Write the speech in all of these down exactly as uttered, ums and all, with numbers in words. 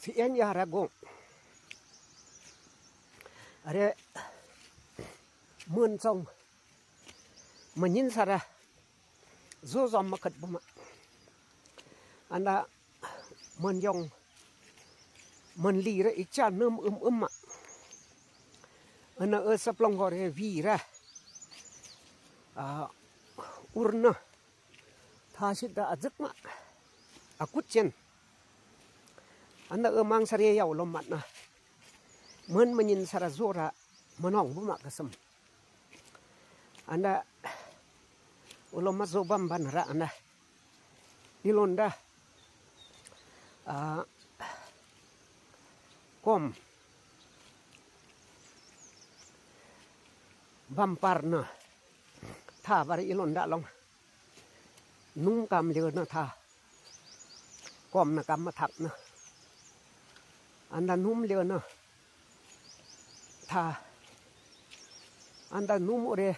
Tien yara go. Are, mön song. Manying sara. Zo zom makat buma. Anda manyong. Manli ra icha num um um ma. Ana esa plong gore vira. A, urna. Thasit da azak ma. Akut chen. Anda emang sare ya ulom matna. Mön manying sara zora manong buma kasam. Anda ulom mazo bam ban ra anda. Ilonda. A, kom. Bam parna. Tha bar ilonda long. Num kam lena tha. Kom na kam mathak na. Anda num lena. Tha. Anda num ore.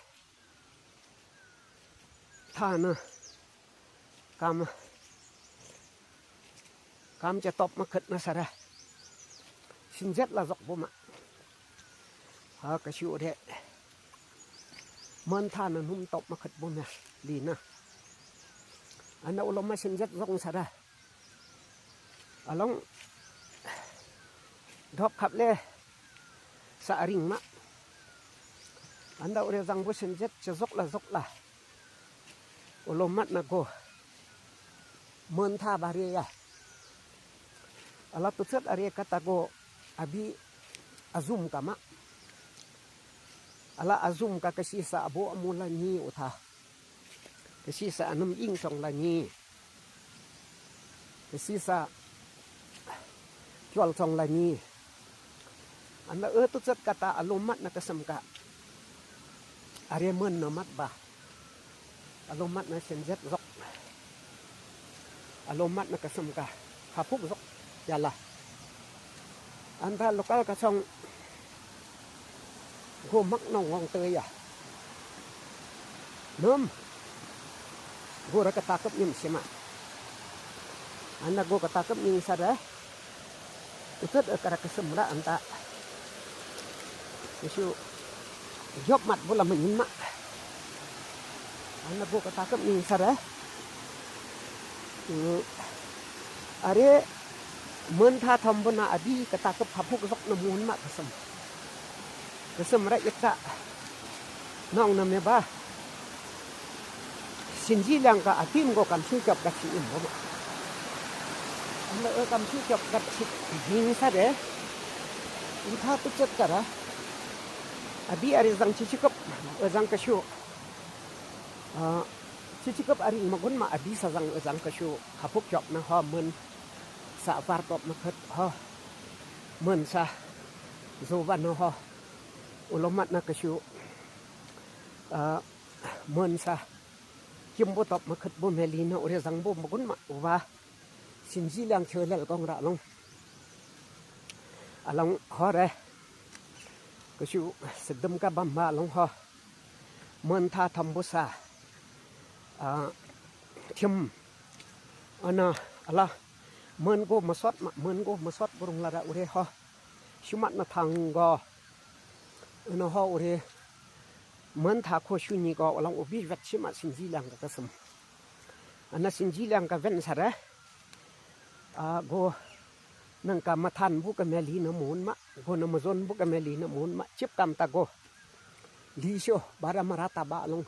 Tha na. Kam. Kam cha top makat na sara. Sinjet la zok buma. Ha, kasyu re. Mön tha na num top makat buma. Lina. Anda ulom ma sinjet zong sara. Along dop kap le sa aring ma. Anda ure zang bu sinjet cha zok la zok la. Ulom matna go. Mön tha bare ya. Ala tutsat are kata go abi azum kama. Ala azum ka kasisa abu amula ni utha. Kasisa anum ing song la ni. Kasisa kyol song la ni. Anda e tutsat kata alom matna kasam ka. Are mön na mat ba. Alom matna sinjet zok. Alom matna kasam ka. Hapuk zok. Yala. Anda lokal kasong. Go mak nong ong te ya. Num. Go ra katakap nyim sima. Anda go katakap nyim sara. Utet e kara kasem ra anta. Isu. Job mat bula manying ma. Anda go katakap nying sara. Hmm. Are mantha thambuna abi katakap hapuk zok na mun ma kasem. Kasem ra ita. Nong na me ba. Sinji lang ka atim go kamsi kyop kat si im bo. Anda e kamsi kyop kat si nying sare. Anta tuchet kara. Abi are zang chichikap, e zang kasyu. A, chichikap are magun ma abi sa zang, e zang kasyu. Hapuk kyop na ho men. Sa apar top maket ho. Men sa. Zoba na ho. Ulomat na kasyu. A, men sa. Kimbo top maket bo melina ure zang bo magun ma uba. Sinji lang chelal kong ra long. Along ho re. Kasyu sedem ka bamba long ho. Mantha thambusa. A, thim. Ana, ala. Men go masot ma, men go masot burung lara ure ho. Shumat na thang go. Ana ho ure. Mantha ko shuni go, along ubi vet shima sinji lang ka kasem. Ana sinji lang ka ven sare. A, go nang ka mathan bu ka melina mun ma. Go na mazon bu ka melina mun ma. Chip kam ta go. Lisyo, bara marata ba along.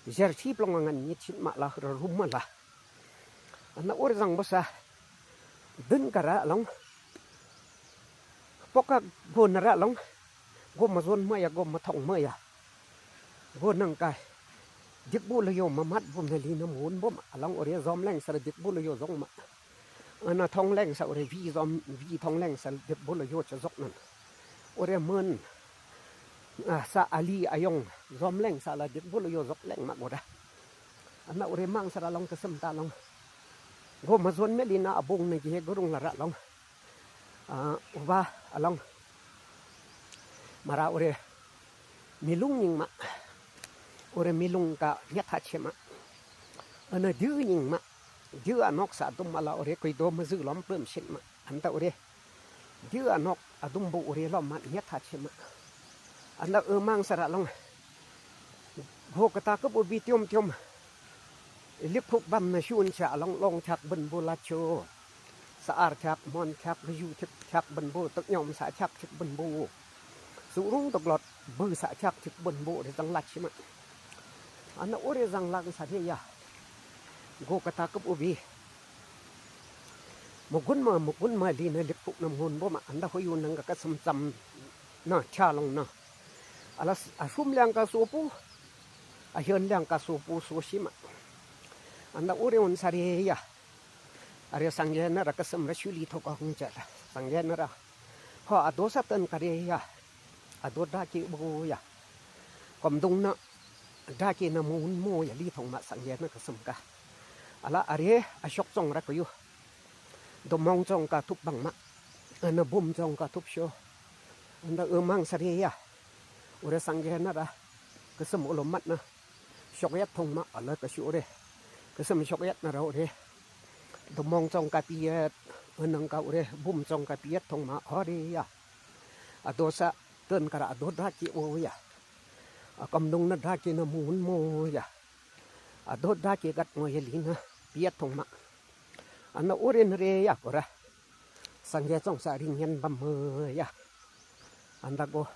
Jer chip long ngan nyit chin ma la, ra rum ma la. Ana ur zang basa. Dun kara long. Poka go nara long. Go mazon maya, go mathong maya. Go nang kai. Dik bu lo yo mamat bu melina mun bu ma. Along ore zom leng sara dik bu lo yo zong ma. Ana thong leng sa ore vi zom, vi thong leng sa dik bu lo yo cha zok nan. Ore men. A, sa ali ayong zom leng sa la dik bu lo yo zok leng ma go da. Ana ure mang sara long kasem ta long. Go mazon melina abung na ge gurung lara long. A, uba along. Mara ure milung nying ma. Ure milung ka nyat ha che ma. Ana du nying ma. Du anok sa dum ala ure koi do mazu lom plum shin ma. Anta ure. Di anok adumbu uri lo ma nyet ha chi ma. Anda emang sara long. Go kata kep ubi tiom tiom. Lik puk bam na shun cha long long chak ben bu la cho. Sa ar chak mon chak ju chik chak ben bu tuk nyom sa chak chik ben bu. Surung tuk lot bu sa chak chik ben bu ri zang la chi ma. Anda uri zang lang sa ri ya. Go kata kep ubi. Mugun ma, mugun ma li na lik puk nam ngun bo ma, anda hoyu nang ka kasam sam na, cha long na. Ala s-, asum liang ka sopu, ahian liang ka sopu so shi ma. Anda uri un sa ri ya. Are sangye na ra kasam ra shuli tho ka hung cha la. Sangye na ra. Ho ado sa tan ka ri ya. Ado da ki bo ya. Kom dung na da ki na mun mo ya li thong ma sangye na kasam ka. Ala are ashok song ra ko yu. Domong chong ka thup bang ma. Ana bum chong ka thup sho. Anda emang sa ri ya. Ure sangye na ra. Kasam ulo mat na. Shok yat thong ma ala ka shu ure. Kasam shok yat na ra ure. Domong chong ka piyat. Anang ka ure. Bum chong ka piyat thong ma ore ya. Ado sa ten ka ra ado da ki o ya. Akom dung na da ki na mun mo ya. Ado da ki gat mo ya li na. Piyat thong ma. Anda uri na re ya ko ra. Sangye chong sa ring yan bam ya. Anda go.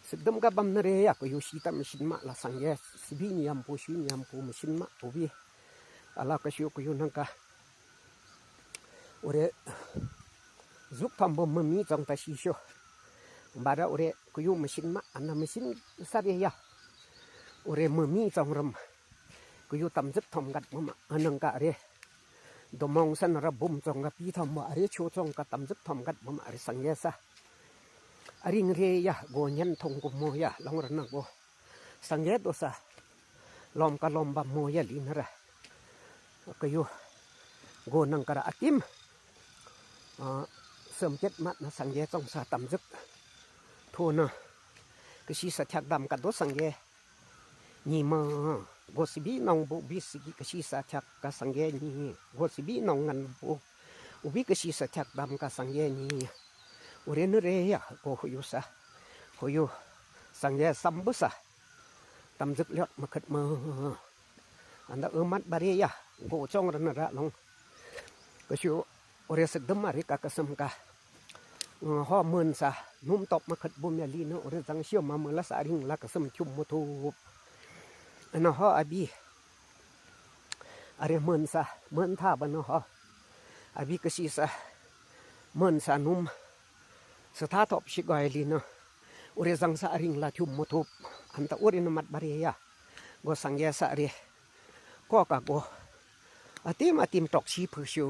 Sikdam ka bam na re ya ko yu shi ta mashin ma la sangye. Sibi ni yam pu shi ni yam pu mashin ma ubi. Ala ka shu ko yu nang ka. Ure. Zuk thom bo mami chong ta shi sho. Bara ure ko yu mashin ma. Anda mashin sa re ya. Ure mami chong ram. Ko yu tam zik thom gat mama. Anang ka re. Domong san ra bum chong ka pi thom ma are cho chong ka tam zik thom gat mama are sangye sa. Aring re ya go nyan thong ko mo ya long ra na go. Sangye do sa. Lom ka lom bam mo ya li na ra. Ko yu. Go nang ka ra atim. A, sem ket mat na sangye chong sa tam zik. Tho na. Ka shi sa thak dam ka do sangye. Ni ma, go sibi nong bu bi sigi ka shi sa chak ka sangye ni. Go sibi nong ngan bu. Ubi ka shi sa chak dam ka sangye ni. Ure nu re ya, go huyu sa. Huyu, sangye sam bu sa. Tam zik liot ma khat ma. Anda emat ba re ya, go chong ra na ra long. Ka shu, ure sikdam ma re ka kasam ka. Ho men sa, num top ma khat bum ya li na, ure zang shio ma mela sa ring la kasam chum mo thup. Ana ho abi. Are men sa, men tha ba na ho. Abi ka shi sa, men sa num. Sa tha top shi ga ya li na. Ure zang sa ring la chum mo thup. Anda ure na mat ba re ya. Go sangye sa re. Ko ka go. Atim atim tok shi phu shu.